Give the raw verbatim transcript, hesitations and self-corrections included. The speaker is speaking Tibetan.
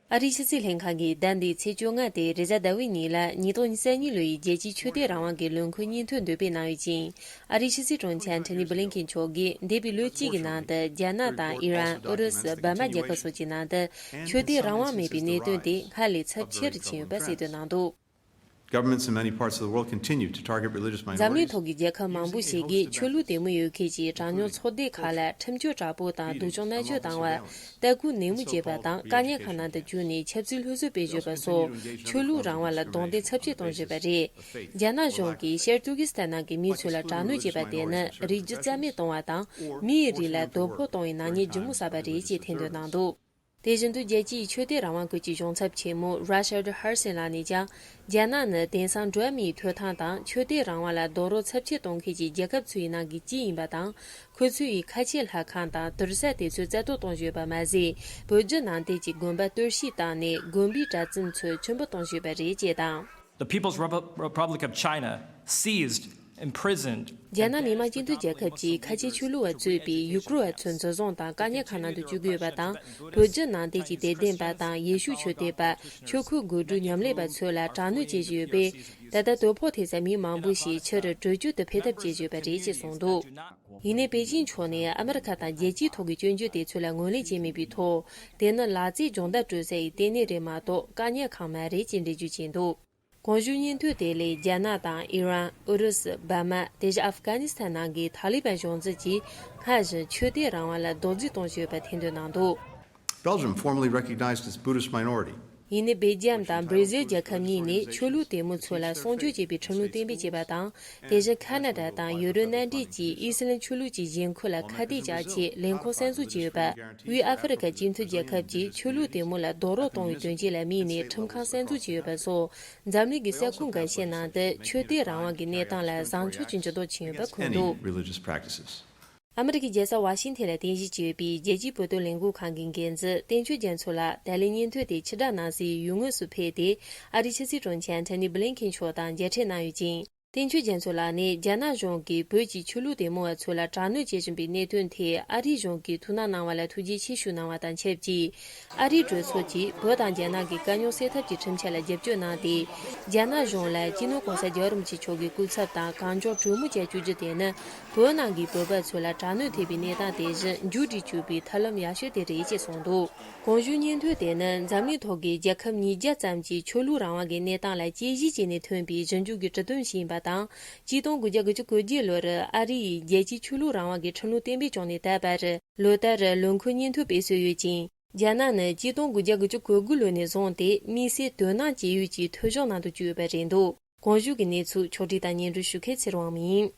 ཨ་རིའི་ཕྱི་སྲིད་ལྷན་ཁང་གིས་ཟླ་འདིའི་ཚེས་བཅོ་ལྔ་སྟེ་རེས་གཟའ་ཟླ་བའི་ཉིན་ལ་ཉིས་སྟོང་ཉི་ཤུ་རྩ་གཉིས་ལོའི་རྒྱལ་སྤྱིའི་ཆོས་དད་རང་དབང་གི་ལས་འགུལ་སྙན་ཐོ་འདོན་སྤེལ་གནང་ཡོད་ཅིང་། ཨ་རིའི་ཕྱི་སྲིད་དྲུང་ཆེ་ཨན་ཐོ་ནི་བྷི་ལིན་ཁེན་མཆོག་གིས་འདས་པའི་ལོ་གཅིག་གི་ནང་དུ་རྒྱ་ནག་དང་ཨི་རན། ཨུ་རུ་སུ། འབར་མ་རྒྱལ་ཁབ་སོགས་ཀྱི་ནང་དུ་ཆོས་དད་རང་དབང་མེད་པའི་གནད་དོན་དེ་སྔར་ལས་ཚབས་ཆེ་རུ་ཕྱིན་ཡོད་པ་གསལ་སྟོན་གནང་འདུག། Governments in many parts of the world continue to target religious minorities. འཛམ་གླིང་ཐོག་གི་རྒྱལ་ཁབ་མང་པོ་ཞིག་གིས་ཆོས་ལུགས་དད་མོས་ཡོད་མཁན་གྱི་གྲངས་ཉུང་ཚོགས་སྡེ་ཁག་ལ་ཁྲིམས་གཅོད་དྲག་པོ་དང་སྡུག་སྦྱོང་མནར་གཅོད་བཏང་བ། ལྟ་སྐུལ་ནན་མོ་བྱས་པ་དང་། དཀའ་ཉེན་ཁག་ནང་དུ་བཅུག་ནས་ཆབ་སྲིད་སློབ་གསོ་སྤེལ་བཞིན་པ་སོགས་ཆོས་ལུགས་རང་དབང་ལ་རྡུང་རྡེག་ཚབས་ཆེ་གཏོང་བཞིན་པ་རེད། རྒྱ་ནག་གཞུང་གིས་ཤར་ཏུར་ཀི་སི་ཐན་ནང་གི་མི་ཚོ་ལ་དྲག་གནོན་བྱས་པ་དེ་ནི་རིགས་རྒྱུད་རྩ་མེད་གཏོང་བ་དང་། མིའི་རིགས་ལ་དོ་ཕོག་གཏོང་བའི་ནག་ཉེས་ལྗིད་མོ་བསགས་པ་རེད་ཅེས་ཐེར་འདོན་གནང་འདུག། དེ་བཞིན་དུ་རྒྱལ་སྤྱིའི་ཆོས་དད་རང་དབང་ཀུན་གྱི་གཞུང་ཚབ་ཆེན་མོ་ར་ཤར་ཌི་ཧར་སན་ལགས་ནས་ཀྱང་། རྒྱ་ནག་ནི་དེང་སང་འགྲོ་བ་མིའི་ཐོབ་ཐང་དང་ཆོས་དད་རང་དབང་ལ་རྡོག་རོལ་ཚབས་ཆེ་གཏོང་མཁན་གྱི་རྒྱལ་ཁབ་ཚོའི་ནང་གི་གཅིག་ཡིན་པ་དང་། ཁོ་ཚོའི་ཁ་ཆེ་ལྷ་ཁང་དང་དུར་ས་དེ་ཚོའི་རྩ་གཏོར་གཏོང་བཞིན་ཡོད་པ་མ་ཟད། བོད་བརྒྱུད་ནང་བསྟན་གྱི་དགོན་པ་གཏོར་བཤིག་བཏང་ནས་དགོན་པའི་གྲྭ་བཙུན་ཚོ་ཆོས་འབུལ་གཏོང་བཞིན་ཡོད་པ་རེད་ཅེས་དང་། The People's Repu- Republic of China seized, imprisoned, རྒྱ་ནག་མི་དམངས་སྤྱི་མཐུན་རྒྱལ་ཁབ་ཀྱིས་ཁ་ཆེ་ཆོས་ལུགས་པ་གཙོས་པའི་ཡུ་གུར་བ་ཚོའི་འཛིན་བཟུང་དང་དཀའ་ཉེན་ཁག་ནང་དུ་བཅུག་གི་ཡོད་པ་དང་། བོད་བརྒྱུད་ནང་བསྟན་གྱི་དད་ལྡན་པ་དང་ཡེ་ཤུ་ཆོས་དད་པ། ཆོས་འཁོར་དགོན་སྒྲུབ་ཉམས་ལེན་པ་ཚོ་ལ་དྲག་གནོན་བྱེད་བཞིན་ཡོད་པས། ད་ལྟ་དོ་ཕོག་ཐེབས་ས་མི་མང་པོ་ཞིག་ཕྱིར་བྲོས་བྱོལ་དུ་ཕེབས་ཐབས་བྱེད་བཞིན་ཡོད་པ་རེད་ཅེས་གསུངས་འདུག། ཡིན་ནའི་པེ་ཅིང་ཕྱོགས་ནས་ཨ་མི་རི་ཁ་དང་རྒྱལ་སྤྱིའི་ཐོག་གི་སྐྱོན་བརྗོད་དེ་ཚོ་ལ་ངོས་ལེན་བྱས་མེད་པའི་ཐོག། དེ་ནི་ལག་རྩལ་སྦྱོང་བརྡར་སྤྲོད་ས་ཡི་ལྟེ་གནས་རེད་མ་གཏོགས་དཀའ་ཉེན་ཁང་མ་རེད་ཅེས་འགྲེལ་བརྗོད་བྱས་འདུག། གོང་ཞུས་སྙན་ཐོ་དེ་ལས་རྒྱ་ནག་དང་ཨི་རན། ཨུ་རུ་སུ། འབར་མ། དེ་བཞིན་ཨབ་གྷ་ནི་སི་ཐན་ནང་གི་ཐ་ལི་བན་གཞུང་འཛིན་གྱིས་སྔར་བཞིན་ཆོས་དད་རང་དབང་ལ་རྡོག་རྫིས་གཏོང་བཞིན་ཡོད་པ་ཐེར་འདོན་གནང་འདུག། Belgium formally recognized its Buddhist minority. ཡིན་ནའི་སྦེལ་ཇམ་དང་སྦྲེ་ཟིལ་རྒྱལ་ཁབ་གཉིས་ནས་ཆོས་ལུགས་དད་མོས་ཚོ་ལ་སྲུང་སྐྱོབ་བྱེད་པའི་ཁྲིམས་ལུགས་གཏན་འབེབས་བྱས་པ་དང་། དེ་བཞིན་ཁ་ན་ཌ་དང་ཡུ་རོབ་མནའ་འབྲེལ་གྱིས་ཨི་སི་ལན་ཆོས་ལུགས་ཀྱི་ཞེན་ཁོག་ལ་ཁ་གཏད་བཅག་ཆེད་ལས་ཁུངས་གསར་འཛུགས་བྱས་ཡོད་པ། དབུས་ཨ་ཧྥེ་རི་ཁ་སྤྱི་མཐུན་རྒྱལ་ཁབ་ཀྱིས་ཆོས་ལུགས་དད་མོས་ལ་རྡོག་རོལ་གཏོང་བའི་དོན་རྐྱེན་ལ་དམིགས་ནས་ཁྲིམས་ཁང་གསར་འཛུགས་བྱས་ཡོད་པ་སོགས། འཛམ་གླིང་གི་ས་ཁུལ་འགའ་ཤས་ནང་དུ་ཆོས་དད་རང་དབང་གི་གནས་སྟངས་ལ་བཟང་ཕྱོགས་ཀྱི་འགྱུར་ལྡོག་ཕྱིན་ཡོད་པ་འཁོད་འདུག། Any religious practices. ཨ་མི་རི་ཀའི་རྒྱལ་ས་ཝ་ཤིང་ཐན་ལ་རྟེན་གཞི་བྱས་ཡོད་པའི་རྒྱལ་སྤྱིའི་བོད་དོན་ལས་འགུལ་ཁང་གི་འགན་འཛིན་བསྟན་ཆོས་རྒྱ་མཚོ་ལགས་ཏཱ་ལའི་སྙན་ཐོ་དེ་ཕྱི་དྲགས་གནང་སའི་ཡུལ་དངོས་སུ་ཕེབས་ཏེ། ཨ་རིའི་ཕྱི་སྲིད་དྲུང་ཆེ་ཨན་ཐོ་ནི་བྷི་ལིན་ཁེན་མཆོག་དང་མཇལ་འཕྲད་གནང་ཡོད་ཅིང་། བསྟན་ཆོས་རྒྱ་མཚོ་ལགས་ནས་རྒྱ་ནག་གཞུང་གིས་བོད་ཀྱི་ཆོས་ལུགས་དད་མོས་པ་ཚོ་ལ་དྲག་གནོན་བྱེད་བཞིན་པའི་གནད་དོན་ཐད་ཨ་རིའི་གཞུང་གིས་ཐུགས་སྣང་གནང་བ་ལ་ཐུགས་རྗེ་ཆེ་ཞུ་གནང་བ་དང་ཆབས་ཅིག། ཨ་རིའི་གྲོས་ཚོགས་ཀྱིས་བོད་དང་རྒྱ་ནག་གི་དཀའ་རྙོག་སེལ་ཐབས་ཀྱི་ཁྲིམས་འཆར་ལ་རྒྱབ་སྐྱོར་གནང་སྟེ། རྒྱ་ནག་གཞུང་ལ་སྤྱི་ནོར་༸གོང་ས་༸རྒྱལ་བ་རིན་པོ་ཆེ་མཆོག་གི་སྐུ་ཚབ་དང་གང་མགྱོགས་གྲོས་མོལ་བྱ་བཅུག་རྒྱུ་དེ་ནི་བོད་ནང་གི་བོད་པ་ཚོ་ལ་དྲག་གནོན་ཐེབས་པའི་གནས་སྟངས་དེ་བཞིན་མཇུག་སྒྲིལ་བཅུག་པའི་ཐབས་ལམ་ཡག་ཤོས་དེ་རེད་ཅེས་གསུངས་འདུག། གོང་ཞུས་སྙན་ཐོ་དེ་ནི་འཛམ་གླིང་ཐོག་གི་རྒྱལ་ཁབ་ཉིས་བརྒྱ་ཙམ་གྱི་ཆོས་ལུགས་རང་དབང་གི་གནས་སྟངས་ལ་དཔྱད་ཞིབ་བྱས་ནས་ཐོན་པའི་ཞིབ་འཇུག་གི་གྲུབ་དོན་ཞིག་ཡིན་པ་དང་། གཅིག་སྟོང་དགུ་བརྒྱ་དགུ་བཅུ་གོ་བརྒྱད་ལོར་ཨ་རི་ཡིས་རྒྱལ་སྤྱིའི་ཆོས་ལུགས་རང་དབང་གི་ཁྲིམས་ལུགས་གཏན་འབེབས་བྱུང་ནས་ད་བར་ལོ་ལྟར་ལོ་འཁོར་སྙན་ཐོ་སྤེལ་སྲོལ་ཡོད་ཅིང་། རྒྱ་ནག་ནི་གཅིག་སྟོང་དགུ་བརྒྱ་དགུ་བཅུ་གོ་དགུ་ལོ་ནས་བཟུང་སྟེ་དམིགས་བསལ་དོ་སྣང་བྱེད་ཡུལ་གྱི་ཐོ་གཞུང་ནང་དུ་བཅུག་ཡོད་པ་རེད་འདུག། གོང་ཞུས་ཀྱི་གནས་ཚུལ་ཕྱོགས་སྒྲིག་དང་སྙན་སྒྲོན་ཞུ་མཁན་ཚེ་རིང་དབང་མོ་ཡིན།